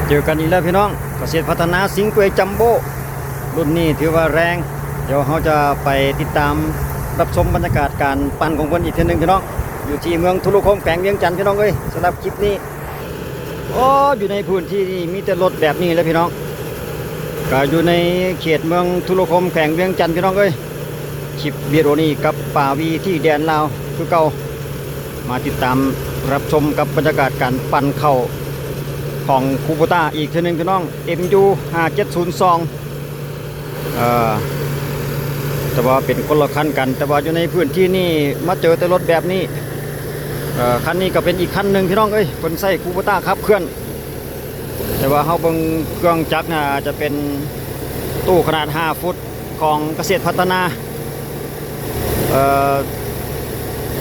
ເຈີກັນອີກແລ້ວພີ່ນ້ອງ, ກະເສດພັດທະນາຊິງເກຍຈັມໂບ້ ລຸ້ນນີ້ຖືວ່າແຮງ. ດຽວເຮົາຈະໄປຕິດຕາມຮັບຊົມບັນຍາກາດການປັ່ນຂອງເພິ່ນອີກເທື່ອໜຶ່ງພີ່ນ້ອງ, ຢູ່ທີ່ເມືອງທຸລະຄົມ ແຂວງວຽງຈັນພີ່ນ້ອງເອີຍ. ສຳລັບຄລິບນີ້ ໂອ້ ຢູ່ໃນພື້ນທີ່ນີ້ມີແຕ່ລົດແບບນີ້ແຫຼະພີ່ນ້ອງ, ກະຢູ່ໃນເຂດເມືອງທຸລະຄົມ ແຂວງວຽງຈັນພີ່ນ້ອງເອີຍ. ຄລິບວິດີໂອນີ້ກັບປາວີທີ່ແດນລາວຄືເກົ່າ, ມາຕິດຕາມຮັບຊົມກັບບັນຍາກາດການປັ່ນເຂົ້າຂອງຄູໂບຕ້າອີກເທື່ອໜຶ່ງພີ່ນ້ອງ, ເອັມຢູຫ້າເຈັດສູນສອງ. ເອີ ແຕ່ວ່າເປັນຄົນລະຄັນກັນ, ແຕ່ວ່າຢູ່ໃນພື້ນທີ່ນີ້ມາເຈີແຕ່ລົດແບບນີ້. ເອີ ຄັນນີ້ກະເປັນອີກຄັນໜຶ່ງພີ່ນ້ອງເອີຍ, ເພິ່ນໃຊ້ຄູໂບຕ້າຂັບເຄື່ອນ, ແຕ່ວ່າເຮົາເບິ່ງເຄື່ອງຈັກນະ ອາດຈະເປັນຕູ້ຂະໜາດຫ້າຟຸດຂອງກະເສດພັດທະນາ. ເອີ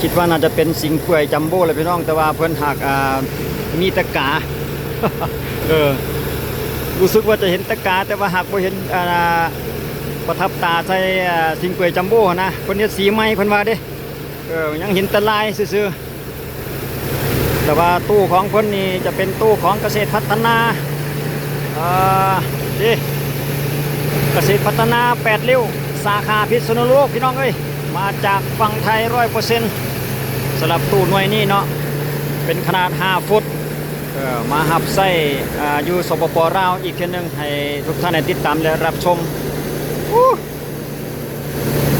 ຄິດວ່າໜ້າຈະເປັນຊິງເກຍຈັມໂບ້ແຫຼະພີ່ນ້ອງ, ແຕ່ວ່າເພິ່ນຫາກ ອາ ມີແຕ່ກາ ເອີ ຮູ້ສຶກວ່າຈະເຫັນແຕ່ກາ, ແຕ່ວ່າຫາກບໍ່ເຫັນ ອາ ປະທັບຕາໃສ່ ອາ ຊິງເກຍຈັມໂບ້ຫັ້ນນະ. ເພິ່ນເຮັດສີໃໝ່ເພິ່ນວ່າເດ້, ເອີ ຍັງເຫັນແຕ່ລາຍຊື່ໆ. ແຕ່ວ່າຕູ້ຂອງເພິ່ນນີ້ຈະເປັນຕູ້ຂອງກະເສດພັດທະນາ ເອີ ເດ້ ກະເສດພັດທະນາແປດລິ້ວ ສາຂາພິດສະນຸໂລກພີ່ນ້ອງເອີຍ, ມາຈາກຝັ່ງໄທຮ້ອຍເປີເຊັນ. ສຳລັບຕູ້ໜ່ວຍນີ້ເນາະ ເປັນຂະໜາດຫ້າຟຸດ, ເອີ ມາຮັບໃຊ້ ອາ ຢູ່ ສປປ ລາວ ອີກເທື່ອໜຶ່ງ ໃຫ້ທຸກທ່ານໄດ້ຕິດຕາມ ແລະ ຮັບຊົມ. ອູ້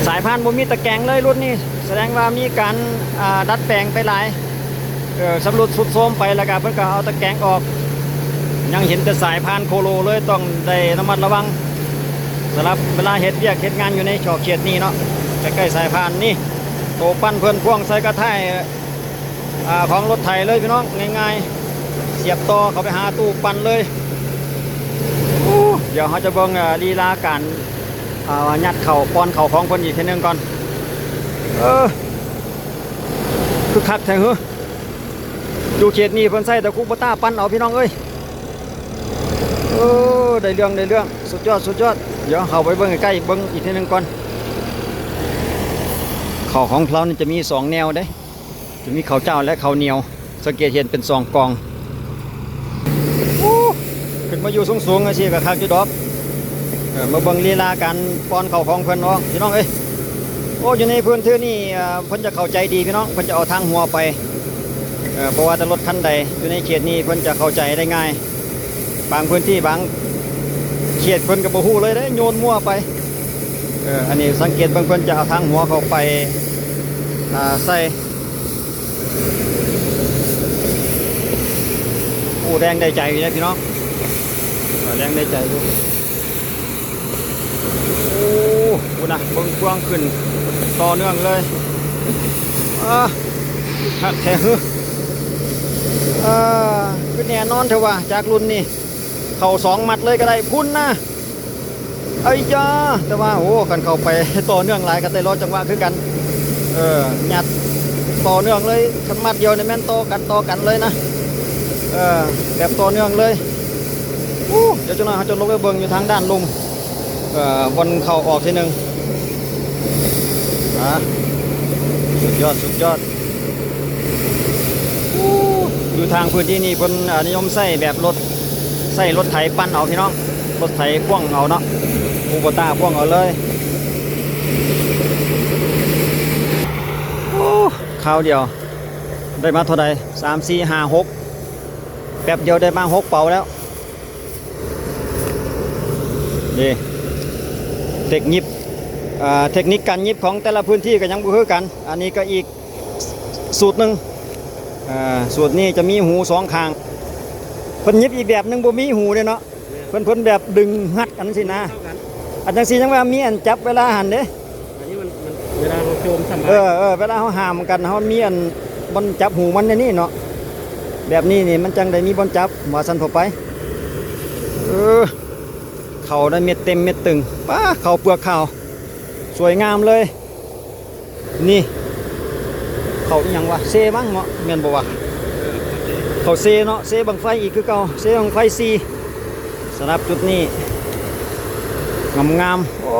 ສາຍພານບໍ່ມີຕະແກງເລີຍລຸ້ນນີ້, ສະແດງວ່າມີການ ອາ ດັດແປງໄປຫຼາຍ, ເອີ ຊຳລຸດຊຸດໂຊມໄປ, ແລ້ວກະເພິ່ນກະເອົາຕະແກງອອກ. ຍັງເຫັນແຕ່ສາຍພານໂຄໂລເລີຍ, ຕ້ອງໄດ້ລະມັດລະວັງ ສຳລັບເວລາເຮັດວຽກເຮັດງານຢູ່ໃນຂອບເຂດນີ້ເນາະ, ໃກ້ໆສາຍພານນີ້. ໂຕປັ່ນເພິ່ນພ່ວງໃສ່ກະທ້າຍ ອາ ຂອງລົດໄຖເລີຍພີ່ນ້ອງ, ງ່າຍໆ ສຽບຕໍ່ເຂົ້າໄປຫາຕູ້ປັ່ນເລີຍ. ໂອ້ ດຽວເຮົາຈະເບິ່ງ ອາ ລີລາການ ອາ ຍັດເຂົ້າ ປ້ອນເຂົ້າຂອງເພິ່ນອີກເທື່ອໜຶ່ງກ່ອນ. ເອີ ຄຶກຄັກແທ້ເຮີ. ຢູ່ເຂດນີ້ເພິ່ນໃຊ້ແຕ່ຄູໂບຕ້າປັ່ນເອົາພີ່ນ້ອງເອີຍ. ເອີ ໄດ້ເລື່ອງ ໄດ້ເລື່ອງ, ສຸດຍອດ ສຸດຍອດ. ດຽວເຂົ້າໄປເບິ່ງໃກ້ໆ ເບິ່ງອີກເທື່ອໜຶ່ງກ່ອນ. ເຂົ້າຂອງລາວນີ້ຈະມີສອງແນວເດ້. ຈະມີເຂົ້າເຈົ້າ ແລະ ເຂົ້າໜຽວ, ສັງເກດເຫັນເປັນສອງກອງ. ໂອ້ ຂຶ້ນມາຢູ່ສູງໆຈັ່ງຊີ້ກະຄັກຢູ່ດອກ. ເອີ ມາເບິ່ງລີລາການປ້ອນເຂົ້າຂອງເພິ່ນເນາະພີ່ນ້ອງເອີຍ. ໂອ້ ຢູ່ໃນພື້ນທີ່ນີ້ ເອີ ເພິ່ນຈະເຂົ້າໃຈດີພີ່ນ້ອງ, ເພິ່ນຈະເອົາທາງຫົວໄປ. ເອີ ບໍ່ວ່າແຕ່ລົດຄັນໃດຢູ່ໃນເຂດນີ້ ເພິ່ນຈະເຂົ້າໃຈໄດ້ງ່າຍ. ບາງພື້ນທີ່ບາງເຂດເພິ່ນກະບໍ່ຮູ້ເລີຍເດ້, ໂຍນມົ້ວໄປ. ເອີ ອັນນີ້ສັງເກດເບິ່ງ ເພິ່ນຈະເອົາທາງຫົວເຂົ້າໄປ ອາ ໃສ່. ໂອ້ ແຮງໄດ້ໃຈຢູ່ເດ້ພີ່ນ້ອງ, ເອີ ແຮງໄດ້ໃຈຢູ່. ໂອ້ ພຸ້ນນະ ເບິ່ງເຟືອງຂຶ້ນຕໍ່ເນື່ອງເລີຍ. ອາ ຄັກແທ້ເຮີ. ອາ ຄືແນ່ນອນແທ້ວ່າ ຈາກລຸ້ນນີ້ ເຂົ້າສອງມັດເລີຍກະໄດ້ພຸ້ນນະ. ໄອ້ຢາ ແຕ່ວ່າ ໂອ້ ຄັນເຂົ້າໄປຕໍ່ເນື່ອງຫຼາຍກະໄດ້ລໍຈັງຫວະຄືກັນ. ເອີ ຍັດຕໍ່ເນື່ອງເລີຍ, ຄັນມັດດຽວນີ້ແມ່ນຕໍ່ກັນ ຕໍ່ກັນເລີຍນະ. ເອີ ແບບຕໍ່ເນື່ອງເລີຍ. ໂອ້ ດຽວຈັກໜ້ອຍເຮົາຈະລົງໄປເບິ່ງຢູ່ທາງດ້ານລຸ່ມ ເອີ ບ່ອນເຂົ້າອອກທີໜຶ່ງ. ອາ ສຸດຍອດ ສຸດຍອດ. ໂອ້ ຢູ່ທາງພື້ນທີ່ນີ້ເພິ່ນ ອາ ນິຍົມໃຊ້ແບບລົດ ໃຊ້ລົດໄຖປັ່ນເອົາພີ່ນ້ອງ, ລົດໄຖພ່ວງເອົາເນາະ, ຄູໂບຕ້າພ່ວງເອົາເລີຍ. ໂອ້ ຄາວດຽວໄດ້ມາເທົ່າໃດ? ສາມ ສີ່ ຫ້າ ຫົກ ແປັບດຽວໄດ້ມາຫົກເປົາແລ້ວ. ນີ້ ເຕັກຍິບ ອາ ເຕັກນິກການຍິບຂອງແຕ່ລະພື້ນທີ່ກະຍັງບໍ່ຄືກັນ. ອັນນີ້ກະອີກສູດໜຶ່ງ, ອາ ສູດນີ້ຈະມີຫູສອງຂ້າງ. ເພິ່ນຍິບອີກແບບໜຶ່ງບໍ່ມີຫູເດ້ເນາະ, ເພິ່ນ ເພິ່ນແບບດຶງຮັດກັນຊີ້ນະ. ອັນຈັ່ງຊີ້ຍັງວ່າມີອັນຈັບເວລາຫັ້ນເດ້. ອັນນີ້ມັນ ມັນເວລາເຮົາໂຈມສຳບາຍ. ເອີ ເອີ ເວລາເຮົາຫ້າມກັນ ເຮົາມີອັນບ່ອນຈັບຫູມັນໃນນີ້ເນາະ, ແບບນີ້ນີ້ມັນຈັ່ງໄດ້ມີບ່ອນຈັບ ວ່າຊັ້ນທົ່ວໄປ. ເອີ ເຂົ້າໄດ້ເມັດເຕັມເມັດຕຶງ, ປ້າ ເຂົ້າເປືອກຂາວ ສວຍງາມເລີຍ. ນີ້ ເຂົ້າອີ່ຫຍັງວະ? ເຊມັ້ງເນາະ ແມ່ນບໍ່ວະ? ເຂົ້າເຊເນາະ, ເຊບັ້ງໄຟອີກຄືເກົ່າ, ເຊບັ້ງໄຟສີ່. ສຳລັບຈຸດນີ້ ງາມໆ. ໂອ້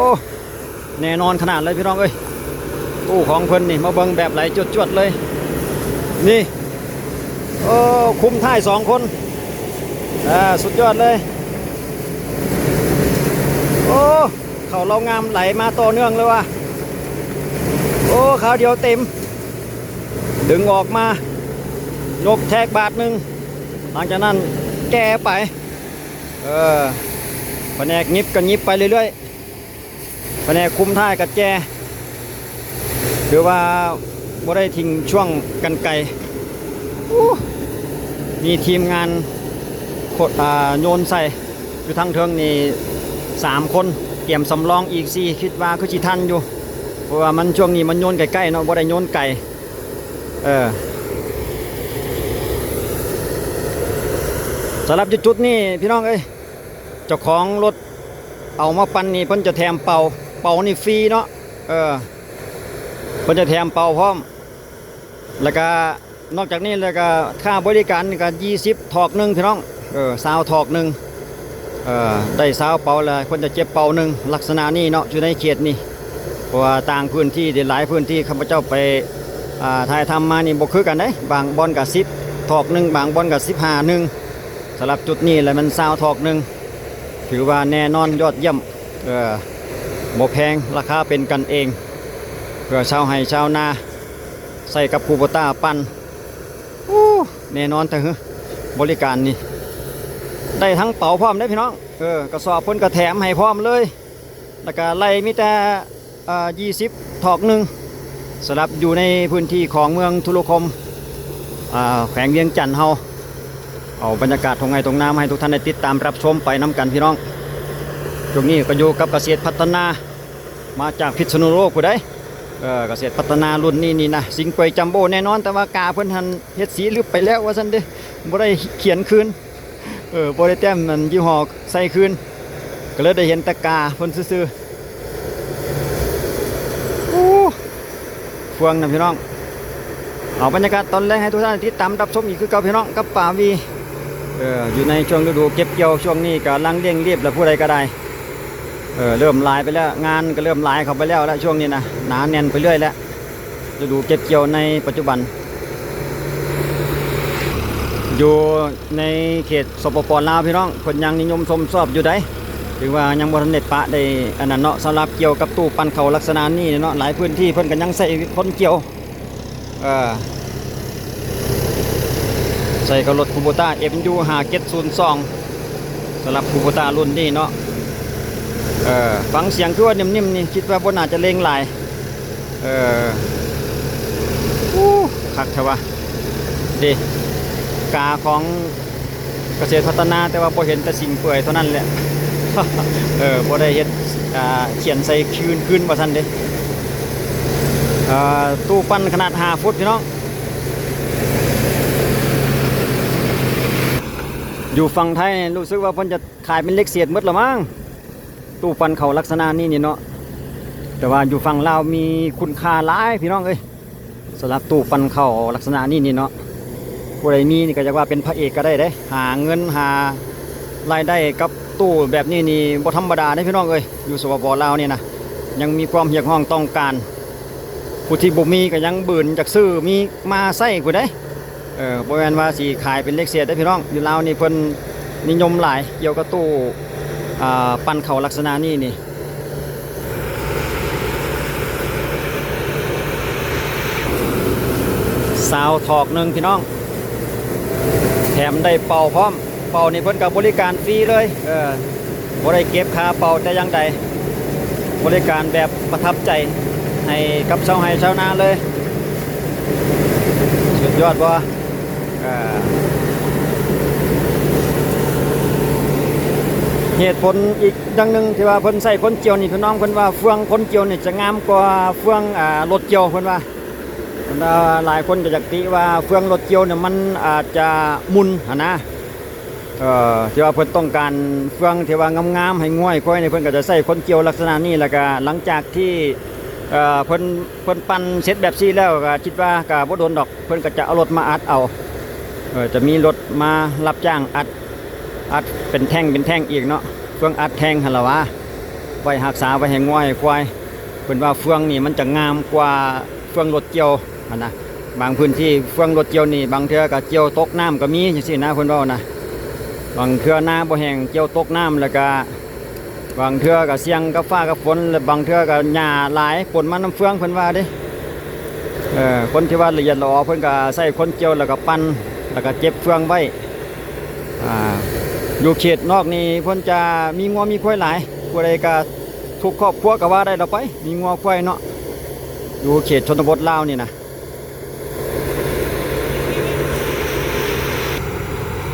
ແນ່ນອນຂະໜາດເລີຍພີ່ນ້ອງເອີຍ. ຕູ້ຂອງເພິ່ນນີ້ ມາເບິ່ງແບບໄຫຼຈວດໆເລີຍ. ນີ້ ໂອ້ ຄຸມທ້າຍສອງຄົນ. ອ່າ ສຸດຍອດເລີຍ. ໂອ້ ເຂົ້າລາວງາມໄຫຼມາຕໍ່ເນື່ອງເລີຍວ່າ. ໂອ້ ຄາວດຽວເຕັມ. ດຶງອອກມາ ຍົກແທກບາດໜຶ່ງ, ຫຼັງຈາກນັ້ນແກ່ໄປ. ເອີ ພະແນກຫຍິບກໍຫຍິບໄປເລື້ອຍໆ, ພະແນກຄຸມທ້າຍກໍແກ່. ຖືວ່າບໍ່ໄດ້ຖິ້ມຊ່ວງກັນໄກ. ໂອ້ ມີທີມງານໂຄດ ອ່າ ໂຍນໃສ່ຢູ່ທາງເທິງນີ້ສາມຄົນ, ກຽມສຳລອງອີກສີ່ ຄິດວ່າຄືຊິທັນຢູ່ ເພາະວ່າມັນ ຊ່ວງນີ້ມັນໂຍນໃກ້ໆເນາະ, ບໍ່ໄດ້ໂຍນໄກ. ເອີ ສຳລັບຢູ່ຈຸດນີ້ພີ່ນ້ອງເອີຍ, ເຈົ້າຂອງລົດເອົາມາປັ່ນນີ້ ເພິ່ນຈະແຖມເປົາ, ເປົານີ້ຟຣີເນາະ. ເອີ ເພິ່ນຈະແຖມເປົາພ້ອມ, ແລ້ວກະນອກຈາກນີ້ແລ້ວກະຄ່າບໍລິການນີ້ກະ ຊາວ ຖອກໜຶ່ງພີ່ນ້ອງ. ເອີ ຊາວຖອກໜຶ່ງ ເອີ ໄດ້ຊາວເປົາແລ້ວ ເພິ່ນຈະເກັບເປົາໜຶ່ງ ລັກສະນະນີ້ເນາະ ຢູ່ໃນເຂດນີ້. ເພາະວ່າຕ່າງພື້ນທີ່ ຫຼາຍພື້ນທີ່ຂ້າພະເຈົ້າໄປ ອ່າ ຖ່າຍທຳມານີ້ບໍ່ຄືກັນເດ້, ບາງບ່ອນກະ ສິບ ຖອກໜຶ່ງ, ບາງບ່ອນກະ ສິບຫ້າ ໜຶ່ງ. ສຳລັບຈຸດນີ້ແຫຼະແມ່ນ ຊາວ ຖອກໜຶ່ງ ຖືວ່າແນ່ນອນ ຍອດຢ້ຽມ. ເອີ ບໍ່ແພງ, ລາຄາເປັນກັນເອງ ເພື່ອຊາວໄຮ່ຊາວນາ ໃຊ້ກັບຄູໂບຕ້າປັ່ນ. ໂອ້ ແນ່ນອນແທ້ເຮີ ບໍລິການນີ້ ໄດ້ທັງເປົາພ້ອມເດ້ພີ່ນ້ອງ. ເອີ ກະສອບເພິ່ນກະແຖມໃຫ້ພ້ອມເລີຍ, ແລ້ວກະໄລ່ມີແຕ່ ເອີ ຊາວ ຖອກໜຶ່ງ ສຳລັບຢູ່ໃນພື້ນທີ່ຂອງເມືອງທຸລະຄົມ ອ່າ ແຂວງວຽງຈັນເຮົາ. ເອົາບັນຍາກາດທົ່ງໄຮ່ທົ່ງນາມາໃຫ້ທຸກທ່ານໄດ້ຕິດຕາມຮັບຊົມໄປນຳກັນພີ່ນ້ອງ. ຊ່ວງນີ້ກໍຢູ່ກັບກະເສດພັດທະນາ ມາຈາກພິດສະນຸໂລກພຸ້ນໃດ໋. ເອີ ກະເສດພັດທະນາລຸ້ນນີ້ນີ້ນະ ສິງເປືອຍຈັມໂບ້ແນ່ນອນ, ແຕ່ວ່າກາເພິ່ນຫັ້ນເຮັດສີລຶບໄປແລ້ວວ່າຊັ້ນເດ້, ບໍ່ໄດ້ຂຽນຄືນ. ເອີ ບໍ່ໄດ້ແຕ້ມອັນຍີ່ຫໍ້ໃສ່ຄືນ, ກໍເລີຍໄດ້ເຫັນແຕ່ກາເພິ່ນຊື່ໆ. ໂອ້ ເຟືອງນະພີ່ນ້ອງ. ເອົາບັນຍາກາດຕອນແລງໃຫ້ທຸກທ່ານໄດ້ຕິດຕາມຮັບຊົມອີກຄືເກົ່າພີ່ນ້ອງ ກັບປ່າວີ. ເອີ ຢູ່ໃນຊ່ວງລະດູເກັບກ່ຽວ ຊ່ວງນີ້ກຳລັງເລັ່ງຣີບແລ້ວ ຜູ້ໃດກໍໄດ້. ເອີ ເລີ່ມຫຼາຍໄປແລ້ວ, ງານກໍເລີ່ມຫຼາຍເຂົ້າໄປແລ້ວລະ ຊ່ວງນີ້ນະ ໜາແໜ້ນໄປເລື້ອຍແລ້ວ. ລະດູເກັບກ່ຽວໃນປັດຈຸບັນ ຢູ່ໃນເຂດ ສປປ ລາວ ພີ່ນ້ອງ, ເພິ່ນຍັງນິຍົມຊົມຊອບຢູ່ໃດ໋. ຖືວ່າຍັງບໍ່ທັນໄດ້ປະໄດ້ອັນນັ້ນເນາະ, ສຳລັບກ່ຽວກັບຕູ້ປັ່ນເຂົ້າລັກສະນະນີ້ເນາະ, ຫຼາຍພື້ນທີ່ເພິ່ນກໍຍັງໃຊ້ຄົນກ່ຽວ ເອີ ໃສ່ກັບລົດຄູໂບຕ້າ ເອັມຢູ ຫ້າເຈັດສູນສອງ ສຳລັບຄູໂບຕ້າລຸ້ນນີ້ເນາະ. ເອີ ຟັງສຽງຄືວ່ານິ່ມໆ ນີ້ ຄິດວ່າບໍ່ໜ້າຈະເລັ່ງຫຼາຍ. ເອີ ໂອ້ ຄັກແທ້ວະ ເດ້ ກາຂອງກະເສດພັດທະນາ, ແຕ່ວ່າບໍ່ເຫັນແຕ່ສິງເປືອຍເທົ່ານັ້ນແຫຼະ. ເອີ ບໍ່ໄດ້ເຮັດ ອ່າ ຂຽນໃສ່ຄືນ ຄືນວ່າຊັ້ນເດ້. ອ່າ ຕູ້ປັ່ນຂະໜາດຫ້າຟຸດພີ່ນ້ອງ. ຢູ່ຝັ່ງໄທນີ້ ຮູ້ສຶກວ່າເພິ່ນຈະຂາຍເປັນເຫຼັກເສດໝົດລະມັ້ງ, ຕູ້ປັ່ນເຂົ້າລັກສະນະນີ້ນີ້ເນາະ. ແຕ່ວ່າຢູ່ຝັ່ງລາວມີຄຸນຄ່າຫຼາຍພີ່ນ້ອງເອີຍ, ສຳລັບຕູ້ປັ່ນເຂົ້າລັກສະນະນີ້ນີ້ເນາະ. ຜູ້ໃດມີນີ້ກໍຢາກວ່າເປັນພະເອກກໍໄດ້ເດ້, ຫາເງິນຫາລາຍໄດ້ກັບຕູ້ແບບນີ້ນີ້ບໍ່ທຳມະດາເດ້ພີ່ນ້ອງເອີຍ. ຢູ່ ສປປ ລາວ ນີ້ນະ ຍັງມີຄວາມຮຽກຮ້ອງຕ້ອງການ, ຜູ້ທີ່ບໍ່ມີກໍຍັງບືນຢາກຊື້ ມີມາໃຊ້ພຸ້ນເດ້. ເອີ ບໍ່ແມ່ນວ່າຊິຂາຍເປັນເຫຼັກເສດເດ້ພີ່ນ້ອງ, ຢູ່ລາວນີ້ເພິ່ນນິຍົມຫຼາຍກ່ຽວກັບຕູ້ ອ່າ ປັ່ນເຂົ້າລັກສະນະນີ້ນີ້. ຊາວຖອກໜຶ່ງພີ່ນ້ອງ, ແຖມໄດ້ເປົາພ້ອມ. ເປົານີ້ເພິ່ນກໍບໍລິການຟຣີເລີຍ, ເອີ ບໍ່ໄດ້ເກັບຄ່າເປົາແຕ່ຢ່າງໃດ, ບໍລິການແບບປະທັບໃຈໃຫ້ກັບຊາວໄຮ່ຊາວນາເລີຍ. ສຸດຍອດບໍ່? ເອີ ເຫດຜົນອີກຢ່າງໜຶ່ງທີ່ວ່າເພິ່ນໃຊ້ຄົນກ່ຽວນີ້ ພີ່ນ້ອງ, ເພິ່ນວ່າເຟືອງຄົນກ່ຽວນີ້ຈະງາມກວ່າເຟືອງ ອ່າ ລົດກ່ຽວ ເພິ່ນວ່າ. ບັນດາຫຼາຍຄົນກໍຢາກຕິວ່າເຟືອງລົດກ່ຽວນີ້ມັນອາດຈະໝຸ່ນຫັ້ນນະ. ເອີ ທີ່ວ່າເພິ່ນຕ້ອງການເຟືອງທີ່ວ່າງາມໆ ໃຫ້ງົວໃຫ້ຄວາຍນີ້ ເພິ່ນກໍຈະໃຊ້ຄົນກ່ຽວລັກສະນະນີ້. ແລ້ວກໍຫຼັງຈາກທີ່ ເອີ ເພິ່ນ ເພິ່ນປັ່ນເສັດແບບຊີ້ແລ້ວ ກໍຄິດວ່າກໍບໍ່ດົນດອກ ເພິ່ນກໍຈະເອົາລົດມາອັດເອົາ. ເອີ ຈະມີລົດມາຮັບຈ້າງອັດ ອັດເປັນແທ່ງເປັນແທ່ງອີກເນາະ, ເຟືອງອັດແທ່ງຫັ້ນລະຫວາ ໄວ້ຮັກສາໄວ້ໃຫ້ງົວໃຫ້ຄວາຍ. ເພິ່ນວ່າເຟືອງນີ້ມັນຈະງາມກວ່າເຟືອງລົດກ່ຽວຫັ້ນນະ. ບາງພື້ນທີ່ເຟືອງລົດກ່ຽວນີ້ ບາງເທື່ອກໍກ່ຽວຕົກນ້ຳກໍມີ ຈັ່ງຊີ້ນະ ເພິ່ນເວົ້ານະ. ບາງເທື່ອນາບໍ່ແຫ້ງ ກ່ຽວຕົກນ້ຳ ແລ້ວກະບາງເທື່ອກະສ່ຽງກັບຟ້າກັບຝົນ ແລະບາງເທື່ອກະຫຍ້າຫຼາຍປົນມານຳເຟືອງ ເພິ່ນວ່າເດ້. ເອີ ຄົນທີ່ວ່າລະອຽດລະອໍ ເພິ່ນກະໃຊ້ຄົນກ່ຽວ ແລ້ວກະປັ່ນ ແລ້ວກະເກັບເຟືອງໄວ້. ອ່າ ຢູ່ເຂດນອກນີ້ເພິ່ນຈະມີງົວມີຄວາຍຫຼາຍ ຜູ້ໃດກະ ທຸກຄອບຄົວກະວ່າໄດ້ລະໄປ ມີງົວຄວາຍເນາະ ຢູ່ເຂດຊົນນະບົດລາວນີ້ນະ.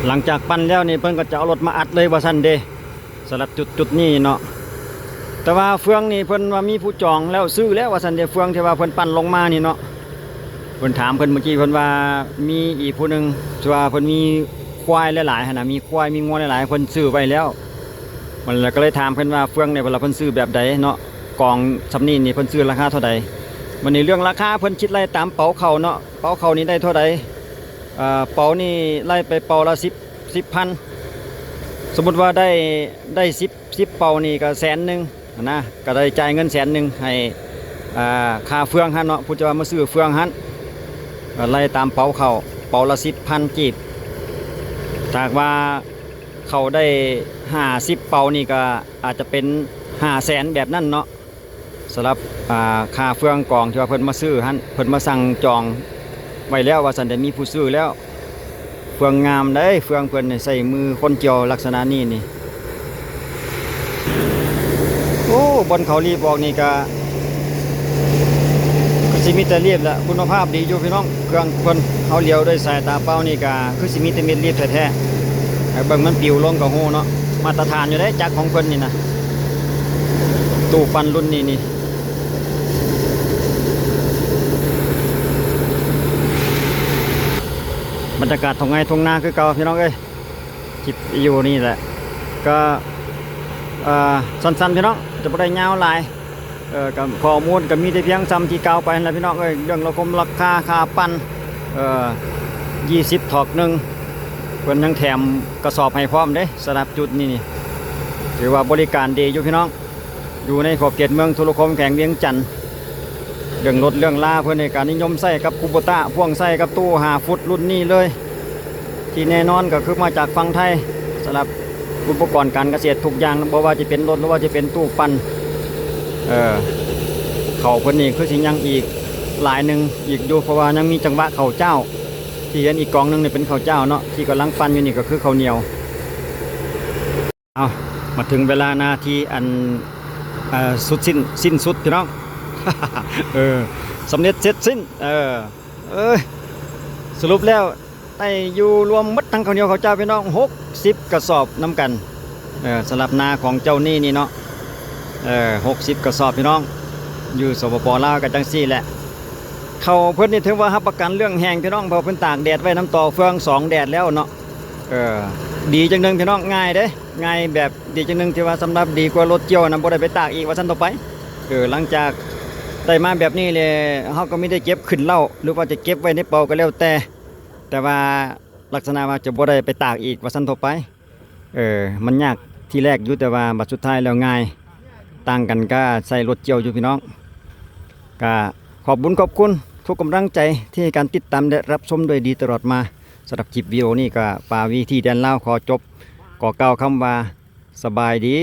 ຫຼັງຈາກປັ່ນແລ້ວນີ້ ເພິ່ນກະຈະເອົາລົດມາອັດເລີຍວ່າຊັ້ນເດ ສຳລັບຈຸດ ຈຸດນີ້ເນາະ. ແຕ່ວ່າເຟືອງນີ້ເພິ່ນວ່າມີຜູ້ຈອງແລ້ວ ຊື້ແລ້ວວ່າຊັ້ນເດ ເຟືອງທີ່ວ່າເພິ່ນປັ່ນລົງມານີ້ເນາະ. ເພິ່ນຖາມເພິ່ນເມື່ອກີ້ ເພິ່ນວ່າມີອີກຜູ້ໜຶ່ງທີ່ວ່າເພິ່ນມີຄວາຍຫຼາຍໆຫັ້ນນະ ມີຄວາຍມີງົວຫຼາຍໆ ເພິ່ນຊື້ໄວ້ແລ້ວ. ມັນລະກະເລີຍຖາມເພິ່ນວ່າເຟືອງນີ້ ເພິ່ນລະເພິ່ນຊື້ແບບໃດເນາະ ກອງສ່ຳນີ້ນີ້ເພິ່ນຊື້ລາຄາເທົ່າໃດ. ບັດນີ້ເລື່ອງລາຄາເພິ່ນຄິດໄລ່ຕາມເປົາເຂົ້າເນາະ ເປົາເຂົ້ານີ້ໄດ້ເທົ່າໃດ. ເອີ ເປົານີ້ໄລ່ໄປເປົາລະສິບ ສິບພັນ ສົມມຸດວ່າໄດ້ ໄດ້ສິບ ສິບເປົານີ້ກະແສນໜຶ່ງຫັ້ນນະ ກະໄດ້ຈ່າຍເງິນແສນໜຶ່ງໃຫ້ ອ່າ ຄ່າເຟືອງຫັ້ນເນາະ ຜູ້ທີ່ວ່າມາຊື້ເຟືອງຫັ້ນ ກະໄລ່ຕາມເປົາເຂົ້າ ເປົາລະສິບພັນກີບ. ຖ້າຫາກວ່າເຂົ້າໄດ້ຫ້າສິບເປົານີ້ກະອາດຈະເປັນຫ້າແສນແບບນັ້ນເນາະ. ສຳລັບ ອ່າ ຄ່າເຟືອງກອງທີ່ວ່າເພິ່ນມາຊື້ຫັ້ນ ເພິ່ນມາສັ່ງຈອງໄວ້ແລ້ວວ່າຊັ້ນເດ ມີຜູ້ຊື້ແລ້ວ. ເຟືອງງາມເດ້ ເຟືອງເພິ່ນນີ້ໃຊ້ມືຄົນກ່ຽວລັກສະນະນີ້ນີ້. ໂອ້ ບ່ອນເຂົາລີບອອກນີ້ກະ ກະຊິມີແຕ່ລີບແຫຼະ ຄຸນນະພາບດີຢູ່ພີ່ນ້ອງ ເຄື່ອງເພິ່ນ. ເຮົາຫຼຽວດ້ວຍສາຍຕາເປົ່ານີ້ກະຄືຊິມີແຕ່ເມັດລີບແທ້ໆ ໃຫ້ເບິ່ງມັນປິວລົງກະຮູ້ເນາະ. ມາດຕະຖານຢູ່ເດ້ ຈັກຂອງເພິ່ນນີ້ນະ ຕູ້ປັ່ນລຸ້ນນີ້ນີ້. ບັນຍາກາດທົ່ງໄຮ່ທົ່ງນາຄືເກົ່າພີ່ນ້ອງເອີຍ ຄລິບວິດີໂອນີ້ແຫຼະ ກະ ເອີ ສັ້ນໆ ພີ່ນ້ອງ ຈະບໍ່ໄດ້ຍາວຫຼາຍ. ເອີ ກະຂໍ້ມູນກະມີແຕ່ພຽງສ່ຳທີ່ກ່າວໄປຫັ້ນລະພີ່ນ້ອງເອີຍ ເລື່ອງລາຄາ ລາຄາ ຄ່າປັ່ນ ເອີ ຊາວສອງຖອກໜຶ່ງ ເພິ່ນຍັງແຖມກະສອບໃຫ້ພ້ອມເດ້. ສຳລັບຈຸດນີ້ນີ້ ຖືວ່າບໍລິການດີຢູ່ພີ່ນ້ອງ ຢູ່ໃນຂອບເຂດເມືອງທຸລະຄົມ ແຂວງວຽງຈັນ. ເລື່ອງລົດເລື່ອງລາເພິ່ນນີ້ກະນິຍົມໃຊ້ກັບຄູໂບຕ້າ ພ່ວງໃສ່ກັບຕູ້ຫ້າຟຸດລຸ້ນນີ້ເລີຍ ທີ່ແນ່ນອນກະຄືມາຈາກຝັ່ງໄທ. ສຳລັບອຸປະກອນການກະເສດທຸກຢ່າງ ບໍ່ວ່າຈະເປັນລົດ ຫຼືວ່າຈະເປັນຕູ້ປັ່ນ ເອີ ເຂົ້າເພິ່ນນີ້ຄືຊິຍັງອີກຫຼາຍໜຶ່ງອີກຢູ່ ເພາະວ່າຍັງມີຈັງຫວະເຂົ້າຈ້າວ ທີ່ເຫັນອີກກອງໜຶ່ງນີ້ເປັນເຂົ້າຈ້າວເນາະ ທີ່ກຳລັງປັ່ນຢູ່ນີ້ກະຄືເຂົ້າໜຽວ. ເອົາ ມາເຖິງເວລານາທີອັນ ເອີ ສຸດສິ້ນ ສິ້ນສຸດພີ່ນ້ອງ ເອີ ສຳເລັດເສັດສິ້ນ ເອີ ເອີຍ ສະຫຼຸບແລ້ວໄດ້ຢູ່ລວມໝົດທັງເຂົ້າໜຽວເຂົ້າຈ້າວພີ່ນ້ອງ ຫົກສິບກະສອບນຳກັນ. ເອີ ສຳລັບນາຂອງເຈົ້ານີ້ນີ້ເນາະ ເອີ ຫົກສິບກະສອບພີ່ນ້ອງ ຢູ່ ສປປ ລາວກະຈັ່ງຊີ້ແຫຼະ. ເຂົ້າເພິ່ນນີ້ຖືວ່າຮັບປະກັນເລື່ອງແຫ້ງພີ່ນ້ອງ ເພາະເພິ່ນຕາກແດດໄວ້ນຳຕໍ່ເຟືອງສອງແດດແລ້ວເນາະ. ເອີ ດີຈັ່ງໜຶ່ງພີ່ນ້ອງ ງ່າຍເດ້ ງ່າຍແບບດີຈັ່ງໜຶ່ງ ທີ່ວ່າສຳລັບດີກວ່າລົດກ່ຽວນະ ບໍ່ໄດ້ໄປຕາກອີກວ່າຊັ້ນທົ່ວໄປ. ເອີ ຫຼັງຈາກໄດ້ມາແບບນີ້ແລ້ວ ເຮົາກະມີແຕ່ເກັບຂຶ້ນເລົ້າ ຫຼືວ່າຈະເກັບໄວ້ໃນເປົາກະແລ້ວແຕ່ ແຕ່ວ່າລັກສະນະວ່າຈະບໍ່ໄດ້ໄປຕາກອີກວ່າຊັ້ນທົ່ວໄປ. ເອີ ມັນຍາກທີແລກຢູ່ ແຕ່ວ່າບັດສຸດທ້າຍແລ້ວງ່າຍ ຕ່າງກັນກະໃຊ້ລົດກ່ຽວຢູ່ພີ່ນ້ອງ. ກະຂອບບຸນຂອບຄຸນທຸກກຳລັງໃຈທີ່ໃຫ້ການຕິດຕາມ ແລະ ຮັບຊົມດ້ວຍດີຕະຫຼອດມາ. ສຳລັບຄລິບວິດີໂອນີ້ກະປາວີທີແດນລາວຂໍຈົບ ຂໍກ່າວຄຳວ່າ ສະບາຍດີ.